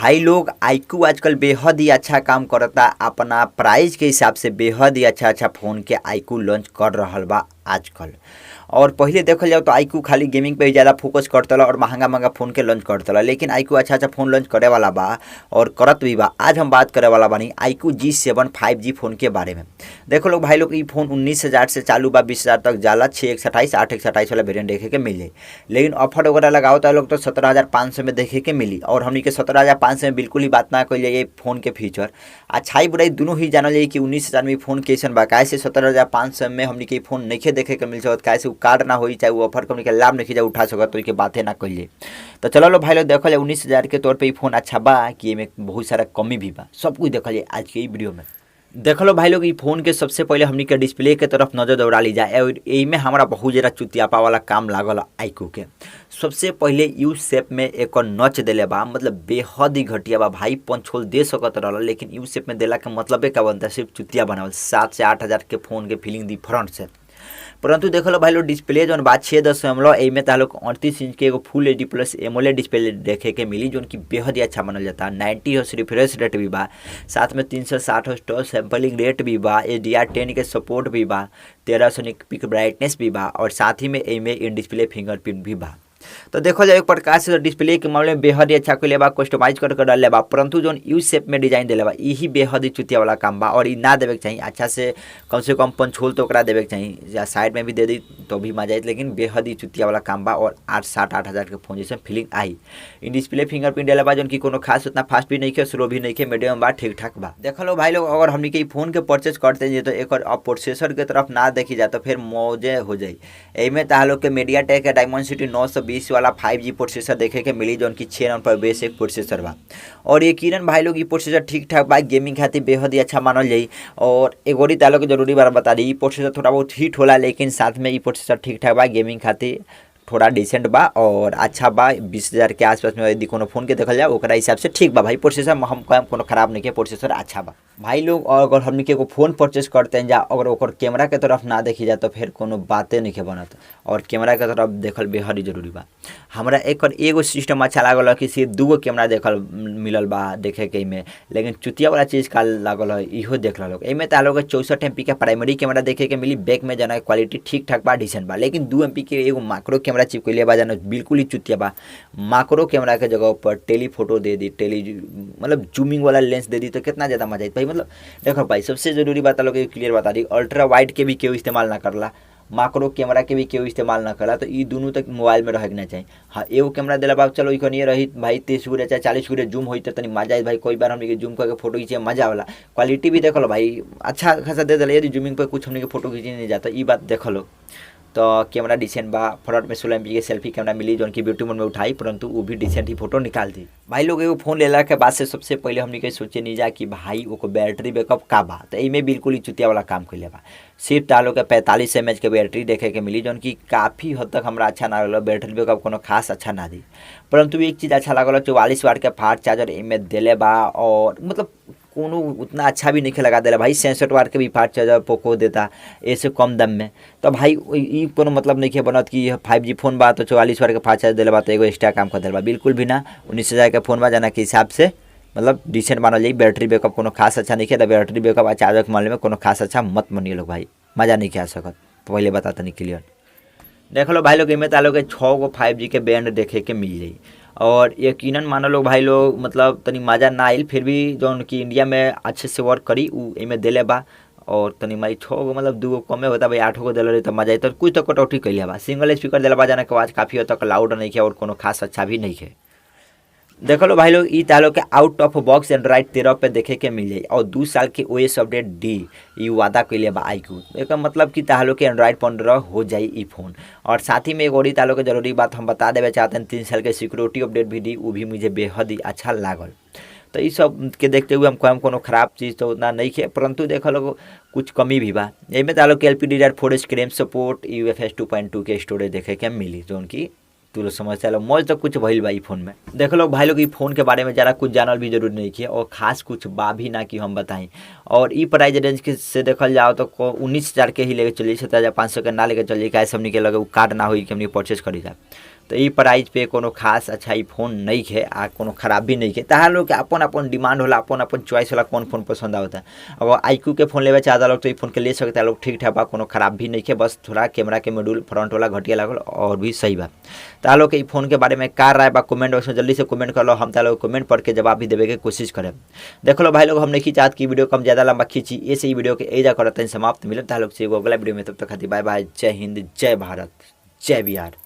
भाई लोग आईक्यू आजकल बेहद ही अच्छा काम करता। अपना प्राइस के हिसाब से बेहद ही अच्छा अच्छा फ़ोन के आईक्यू लॉन्च कर रहल बा आजकल। और पहले देखल जाओ तो आईक्यू खाली गेमिंग पे ही ज़्यादा फोकस करतला और महंगा महंगा फ़ोन के लॉन्च करतला, लेकिन आईक्यू अच्छा अच्छा फ़ोन लॉन्च करे वाला बा और करत भी बा। आज हम बात करे वाला बानी आईक्यू G7 5G phone के बारे में। देखो लोग भाई लोग, ई फ़ोन 19,000 से चालू बा, 20,000 तक जाला, 6 128 8 128 वाला वेरिएंट देखे के मिले, लेकिन ऑफर वगैरह लगाओ तो लोग तो 17,500 में देखे के मिली। और हमनी के 17,500 में बिल्कुल ही बात ना कइल जाए फ़ोन के फीचर अच्छाई बुराई दोनों ही जानल जाए कि 19,000 में फ़ोन कैसन बा। काहे से 17,500 में हमनी के फ़ोन नहीं देखे के मिल सकत, काहे से उ कार्ड ना होई, चाहे वो ऑफर के हमनी के लाभ नहीं जा उठा सकत, तो बातें ना कइल जाए। तो चलो लो भाई लोग, देखल जाए 19,000 के तौर पर फ़ोन अच्छा बा कि एमे बहुत सारा कमी भी बा, सब कुछ देखल जाए आज के वीडियो में। देख लो भाई लोग, ई फोन के सबसे पहले हमनी के डिस्प्ले के तरफ नजर दौड़ा ली जाए और एमे हमारा बहुत ज़्यादा चुतियापा वाला काम लागल आईक्यू के। सबसे पहले यू शेप में एक नच देले बा, मतलब बेहद ही घटिया बा भाई, पंच होल दे सकत रहल, लेकिन यू शेप में देला के मतलब का बनता, सिर्फ चुतिया बनावल। 7 से 8 हज़ार के फ़ोन के फीलिंग दी फ्रंट से। परंतु देख लो भाई लोग, डिस्प्ले जौन बा 6.0 एमे तो लोग 38 इंच के एगो full HD plus AMOLED display देखे के मिली, जौन की बेहद ही अच्छा मानल जाता। 90 हर्ट्ज रिफ्रेश रेट भी बा, साथ में 360 हर्ट्ज टच सैम्पलिंग रेट भी बा, HDR10 के सपोर्ट भी बा, 1300 पिक ब्राइटनेस भी बा और साथ ही में एमे इन डिस्प्ले फिंगरप्रिंट भी बा। तो देखो जाए एक प्रकार से डिस्प्ले के मामले में बेहद ही अच्छा कइले बा, कस्टमाइज कर डालले बा, परंतु जोन यू शेप में डिजाइन देले बा यही बेहद ही चुतिया वाला काम बा। और ई ना देवे के चाहिए, अच्छा से कम से कम पंच होल तो ओकरा देवे के चाहिए, या साइड में भी दे दी तो भी मजा आई, लेकिन बेहद ही चुतिया वाला काम बा। और 8 7 8 हज़ार के फोन जैसे feeling I. In display fingerprint देले बा, जोन की कोनो खास उतना फास्ट भी नहीं है, स्लो भी नहीं है, मीडियम बा, ठीक ठाक बा। देख लो भाई लोग, अगर हमनी के फोन के परचेज करते हैं तो एक अब प्रोसेसर के तरफ ना देखी जाए तो फिर मौजे हो जाए। एमे ताहा लोग के मीडियाटेक के डायमेंसिटी 920 वाला 5G processor देखे के मिली, जोन की 6 नंबर पर बेस एक प्रोसेसर बा। और यकीनन भाई लोग, ये प्रोसेसर ठीक ठाक बा, गेमिंग खातिर बेहद ही अच्छा मानल जाई। और एगो ताहा लोग के जरूरी बार बता दी, ये प्रोसेसर थोड़ा बहुत हीट होला, लेकिन साथ में ये प्रोसेसर ठीक ठाक बा, गेमिंग खातिर थोड़ा डिसेंट बा और अच्छा बा। 20,000 के आसपास में यदि कोनो फोन के देखल जाए ओकरा हिसाब से ठीक बा भाई। प्रोसेसर हम कोनो खराब नहीं है, प्रोसेसर अच्छा बा भाई लोग। और अगर हमनी के एगो फोन परचेज करते हैं जा अगर ओकर कैमरा के तरफ ना देखी जाए तो फिर कोनो बातें नहीं के बनत, और कैमरा के तरफ देखल बेहद ही जरूरी बा। हमरा एक एगो सिस्टम अच्छा लागल कि सिर्फ 2 गो कैमरा देखल मिलल बा देखे के में, लेकिन चुतिया वाला चीज़ का लागल है इहो देख लोग। एमे तो लोग 64 MP के प्राइमरी कैमरा देखे के मिली, बैक में जना क्वालिटी ठीक ठाक बा, डिसेंट बा, लेकिन 2 MP के एगो माइक्रो कैमरा चिपकैले बा, जना बिल्कुल ही चुतिया बा। माइक्रो कैमरा के जगह पर टेली फोटो दे दी, टेली मतलब जूमिंग वाला लेंस दे दी तो कितना ज़्यादा मजा आई भाई। मतलब देखो भाई, सबसे जरूरी बात लोग क्लियर बता दी, अल्ट्रा वाइड के भी केहू इस्तेमाल ना करला, माइक्रो कैमरा के भी केहू इस्तेमाल ना करला, तो ई दोनों तक मोबाइल में रहे के ना चाहिए। हाँ, एगो कैमरा दिला बाप चलो इखनिए रही भाई, 30 गुरे चाहे 40 गुरे जूम होई तो तनी मजा आई भाई। कोई बार हमनी के जूम करके फोटो खींचे मजा आवला, क्वालिटी भी देखल भाई अच्छा खासा दे दिला, यदि जूमिंग पर कुछ हमनी के फोटो खींचे नहीं जाता ई बात देखलो। तो कैमरा डिसेंट बा, फ्रंट में 16 MP के सेल्फी कैमरा मिली, जोन की ब्यूटी मोड में उठाई, परंतु वो भी डिसेंट ही फोटो निकाल दी। भाई लोग एगो फोन लेला के बाद से सबसे पहले हमनी के सोचे नहीं जा कि भाई ओकर बैटरी बैकअप का बा, तो एमे बिल्कुल ही चुतिया वाला काम कइले बा। सिर्फ तालो के 45 mAh के बैटरी देखे के मिली, जोन की काफ़ी हद तक हमरा अच्छा ना लगल, बैटरी बैकअप कोनो खास अच्छा ना दी, परंतु एक चीज़ अच्छा लागल, 44 वाट के फास्ट चार्जर एमे देले बा। और मतलब कोनो उतना अच्छा भी नहीं लगा देला भाई, 67 वाट के भी फास्ट चार्जर पोको देता ऐसे कम दाम में, तो भाई ई कोनो मतलब नहीं बनत कि 5G phone बा तो 44 वाट के फास्ट चार्जर देले बा तो एगो एक्स्ट्रा काम कर देला बा, बिल्कुल भी ना। 19,000 के फोन बा जना के हिसाब से मतलब डिसेंट मानल जाई, बैटरी बैकअप कोनो खास अच्छा नहीं है, तो बैटरी बैकअप आ चार्जर के मामले में कोनो खास अच्छा मत मानिए लोग भाई, मज़ा नहीं आ सकत, पहले बता तनी क्लियर। देख लो भाई लोग, एमे तालो के 6 गो 5G के बैंड देखे के मिल जाई। और यकीनन मानो लोग भाई लोग मतलब तनी मज़ा ना आइल, फिर भी जौन कि इंडिया में अच्छे से वर्क करी उ एमे देले बा। और तनी माई 6 गो मतलब 2 गो कमे होता भाई, 8 गो देले रही तो मजा आई, तो कुछ तो कटौती कैले बा। सिंगल स्पीकर देले बा, जाना के आवाज़ काफ़ी हद तक लाउड नहीं है और कोनो खास अच्छा भी नहीं है। देख लो भाई लोग, ई तालो के आउट ऑफ बॉक्स एंड्रॉइड 13 पे देखे के मिल जाए और 2 साल के OS update डी ई वादा कैले बा आईक्यू। एक मतलब कि तालो के एंड्रॉइड 15 हो जाए ई फोन। और साथ ही में एक और तालो के जरूरी बात हम बता देवे चाहते हैं, 3 साल के सिक्योरिटी अपडेट भी दी, वो भी मुझे बेहद ही अच्छा लागल। तो ये सब के देखते हुए हम कोनो खराब चीज़ तो उतना नहीं है, परंतु देख लो कुछ कमी भी बा। एमे तालो के LPDDR4 screen support UFS 2.2 के स्टोरेज देखे के मिली, जो उनकी तू लोग समझ लो मौज तो कुछ भइल बा ई फोन में। देख लो भाई लोग, ई फोन के बारे में ज़रा कुछ जानल भी जरूरी नहीं है और खास कुछ बा भी ना कि हम बताएं। और ई प्राइस रेंज के से देखल जाओ तो 19,000 के ही लेके चलिए, 17,500 के ना लेके चलिए, काहे से हमनी के लगे उ कार्ड ना होई कि हमनी परचेज करी जा। तो ई प्राइस पे कोनो खास अच्छा ई फोन नहीं है आ कोनो खराब भी नहीं है। तहार लोग के अपन अपन डिमांड होला, अपन अपन चॉइस होला, कौन फोन पसंद आवता। अगर आईक्यू के फोन लेवे चाहता लोग तो ई फोन के ले सकता लोग, ठीक ठाक बा, कोनो खराब भी नहीं है, बस थोड़ा कैमरा के मॉड्यूल फ्रंट वाला घटिया लागल और भी सही बा। तहार लोग के ई फोन के बारे में का राय बा कमेंट बॉक्स में जल्दी से कमेंट कर लो, हम तार लोग कमेंट पढ़ के जवाब भी देवे के कोशिश करें। देख लो भाई लोग, हम नहीं चाहत कि वीडियो कम ज़्यादा लंबा खींची, ऐसे ही वीडियो के एजा करते हैं समाप्त। मिले तार लोग से एगो अगला वीडियो में, तब तक खातिर बाय बाय, जय हिंद, जय भारत, जय बिहार।